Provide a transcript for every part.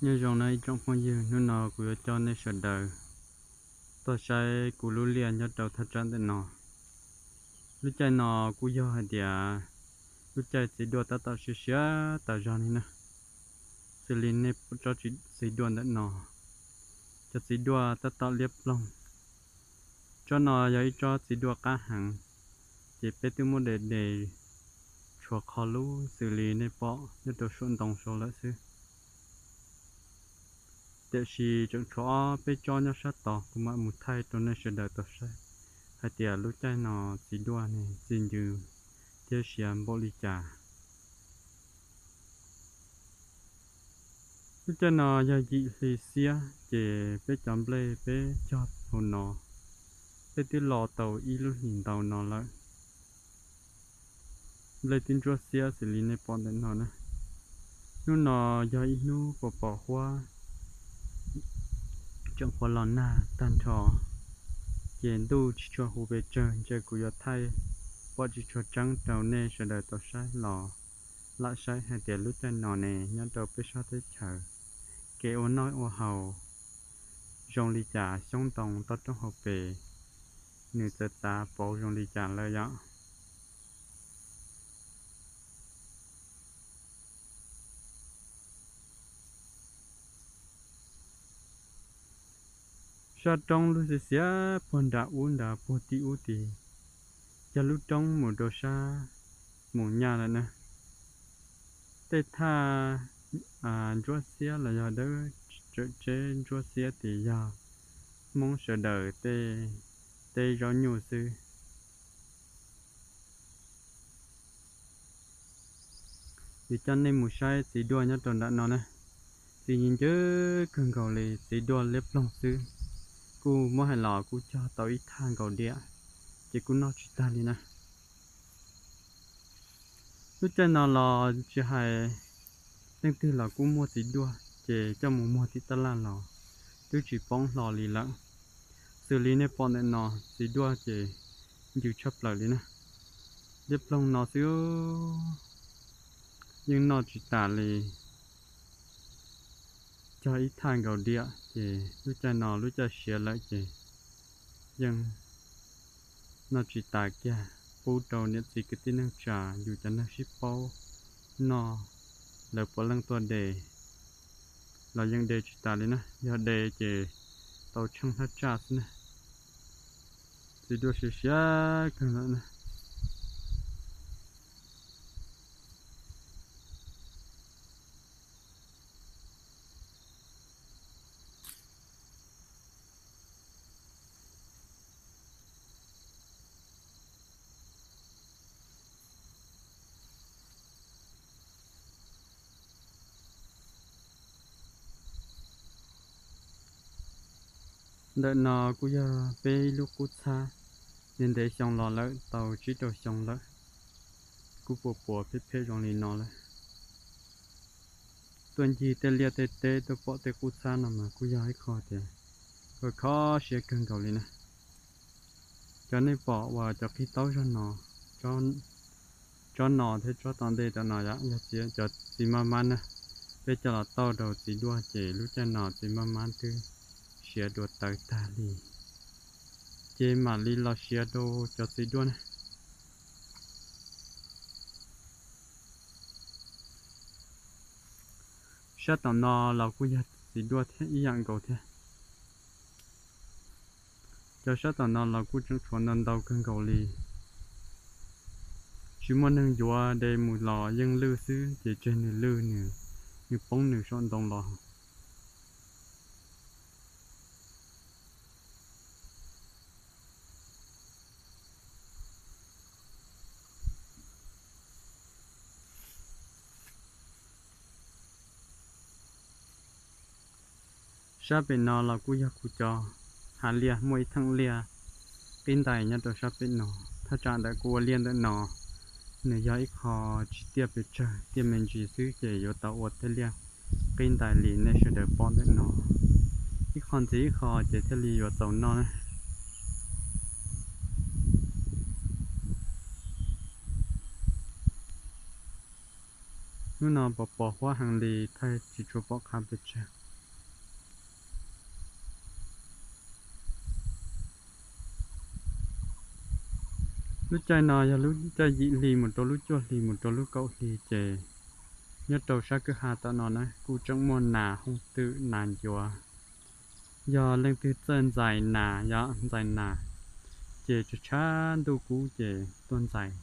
Nyob zoo na ib tsoom phooj ywg, hnub no kuv yuav coj nej sawv daws tuaj saib kuv lub liaj nyob rau thaj tsam ntawm no. Lub caij no kuj yog hais tias lub caij txiv duaj tab tom siav siav tas zog li na. Xws li nej pom tsob txiv duaj ntawm no, cov txiv duaj tab tom liab ploog. Tsob no yog ib tsob txiv duaj qab heev, ces peb twb muab de de tshuav qhov lub xws li nej pom nyob rau saum ntoo saud lawm xwb. Tiam sis tseem tshuav ob peb tsob nyob sab tod, kuv mam mus thaij rau nej sawv daws tau saib hais tias lub caij no txiv duaj ne txi ncw thiab siav npaum li cas. Lub caij no yog yim hli xiab ces peb cov nplej peb cog hauv no, peb twb los tau ib lub hlis ntau no lawm. Nplej twb ntsuab xiab xws li nej pom ntawm no na. Hnub no yog ib hnub pom pom huab, tseem qhuav los nag tag nrho, ces ntuj tsis tshua huv pes tsawg, ntshe kuv yuav thaij pom tsis tshua tseeb rau nej sawv daws tau saib los lam saib hais tias lub caij no ne nyob rau peb sab teb chaws kev ua noj ua haus zoo li cas, xyoob ntoo toj roob hauv pes nws txawv txav pauv zoo li cas lawm yom. Sab roob lub xiav xiav puag nram ub nrad puag tim ub tid, cog lub roob mus rau sab mus nyaj lawm na. Tej thaj ntsuab xiab los yog dawb tsawm tseb ntsuab xiab tid yog Hmoob sawv daws tej teb zaub nyuj xwb. Yuav coj nej mus saib txiv duaj nyob rau nram no na. Txi ncw ncw kawg nkaus li, txiv duaj liab ploog xwb. Kuj muab hais los kuj cog tau ib thaj nkaus diam, ces kuj noj tsis tag li na. Lub caij no los tsis hais leej twg los kuj muaj txiv duaj, ces coj mus muag tim tab laj los twb tsis poob hlo li lawm. Xws li nej pom ntawm no, txiv duaj ces ncw tshaj plaws li na. Liab ploog no xwb yeej noj tsis tas li. Cog ib thaj nkaus diam ces lub caij no lub caij siav lawm ces yeej noj tsis tas kiag, pub rau niam txiv kwv tij neej tsa yus cov neeg sib paub noj, lawv puav leej tuaj de los yeej de tsis tas li na. Yog de ces tau tsheej thaj tsam xwb na. Txiv duaj siav siav kawg lawm na. Ntawm no kuj yog peb ib lub qub txhab, ntev ntev xyoo los lawm, tau tsib rau xyoo lawm, kuj puas puas phem phem zoo li no lawm. Tuaj ncig tej liaj tej teb tuaj pom tej qub txhab no mas kuj yog ib qho tias kho siab kawg nkaus li na. Cov nej pom uas cov qig taub zog no, tsob no thiab tsob tom ntej tom no yog cov txiv maj mab na. Peb coj los tauj rau txiv duaj ces lub caij no txiv maj mab twb siav dua tawv tag li, ces mam li los siav rau cov txiv duaj na. Sab tom no los kuj yog txiv duaj thiab ib yam nkaus thiab. Cov sab tom no los kuj tseem tshuav ntau ntau kawg nkaus li. Tsis muaj neeg yuav, de mus los yeej lwj xwb ces tseg nws lwj, nws poob nws saum ntoo los. Sab pem no los kuj yog kuv cov hav liaj, muaj ib theem liaj qib ntais nyob rau sab pem no. Thaj tsam ntawm kuv ua liaj ntawm no, nws yog ib qho tsis tiaj pes tsawg, tiaj me ntsis xwb ces yuav tau ua tej liaj qib ntais li nej sawv daws pom ntawm no. Ib qho ntxiv ib qho ces thiaj li yuav txaus noj na. Hnub no pos pos huab heev li, thaij tsis tshua pom qab pes tsawg. Lub caij no yog lub caij yim hli mus rau lub cuaj hli mus rau lub kaum hli ces nyob rau sab kwj ha tom no na kuj tseem muaj nas hooj twm nas ncuav. Yog leej twg txawj ntxais nas, yog ntxais nas ces tshav tshav ntuj kub ces tuaj ntxais.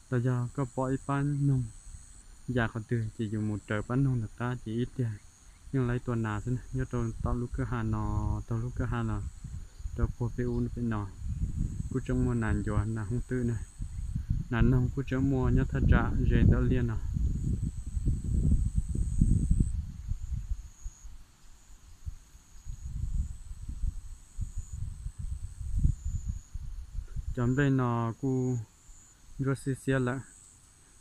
Los yog koj pom ib pab noog yam qhov twg ces yus mus raws pab noog ntawm qab ces ib pliag yeej laib tua nas xwb na. Nyob rau tom lub kwj ha no, taug lub kwj ha no rau puag pem ub pem no kuj tseem muaj nas ncuav nas hooj twm na. Nas noog kuj tseem muaj nyob thaj tsam ze ntawm liaj no. Cov nplej no kuj ntsuab xiab xiab lawm.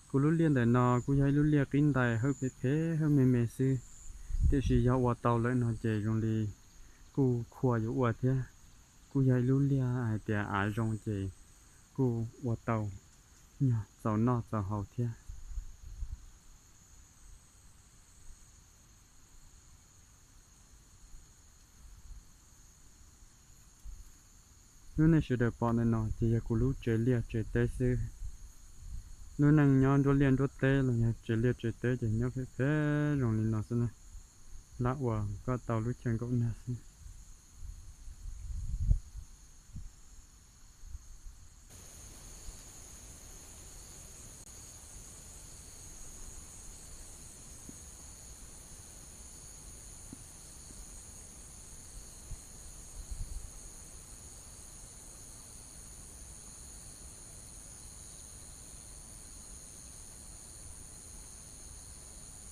Kuv lub liaj ntawm no kuj yog ib lub liaj qib ntais hawb phem phem hawb me me xwb, tiam sis yog ua tau lawm no ces zoo li kuj khuam yuav ua thiab. Kuj yog ib lub liaj hais tias av zoo ces kuj ua tau nyog txaus noj txaus haus thiab. Lub nej sawv daws pom ntawm no ces yog kuv lub tsev liaj tsev teb xwb. Lub neej nyob nruab liaj nruab teb los yog tsev liaj tsev teb ces nyob phem phem zoo li no xwb na. Lam ua kom tau lub chaw nkaum nag xwb.